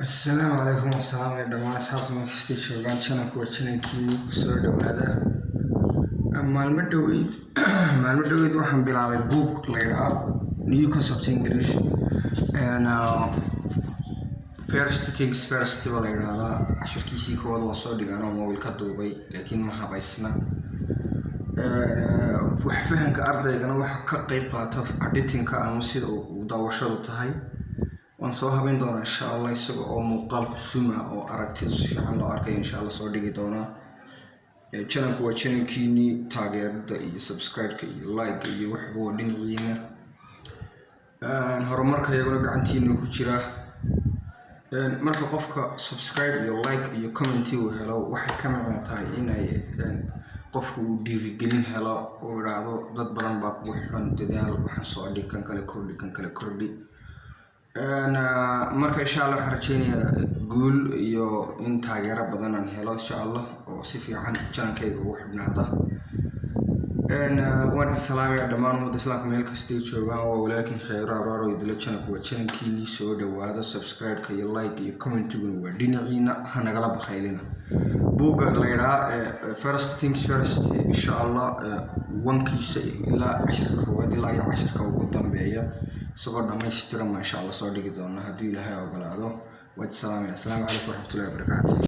Assalaamu calaykum wasalaam dhammaan asxaabta meel kastay joogaan. Channelku waa channelkiinii, kusoo dhawaada. Maalmo dhoweyd waxaan bilaabay book la yidhaha New Concept English and First Things First baa la yidhaahdaa. Cashirkiisii koowaad waan soo dhigaan oo mobile ka duubay, laakiin ma habaysna. Wax fahanka ardaygana waxa ka qeyb qaata editingka ama sida uu daawashadu tahay. Waan soo habeyn doonaa, insha Allah, isaga oo muuqaalku suma oo aragtida si fiican loo arkayo, insha Allah, soo dhigi doonaa. Channelku waa channelkiinii. Taageerada iyo subscribe-ka iyo like iyo waxba waa dhinaciina. Horumarka iyaguna gacantiina ku jira. Marka qofka subscribe iyo like iyo comment uu helo, waxay ka micno tahay inay qofku uu dhiirigelin helo, uu idhaahdo dad badan baa kugu xiran, dadaal, waxaan soo dhig, kan kale kordhi, kan kale kordhi. Marka, insha Allah, waxaan rajeynayaa guul iyo in taageero badan aan helo, insha Allah, oo si fiican channelkayga ugu xidhnaada. Waan idin salaamaya dhammaan ummadda islaamka meel kastay joogaan. Waa walaalkiin Khayro Abraaro idila. Channelku waa channelkiinii, soo dhawaada. Subscribe-ka iyo like iyo commentiguna waa dhinaciina, ha nagala bakhaylina. Buugga la yidhaha First Things First, insha Allah, wankiisa ilaa cashirka koowaad ilaa iyo cashirka ugu dambeeya isagoo dhammaystiran baa, insha Allah, soo dhigi doona haddii Ilaahay ogolaado. Waad salaamaya. Asalaamu calaykum waraxmatullahi wabarakaatu.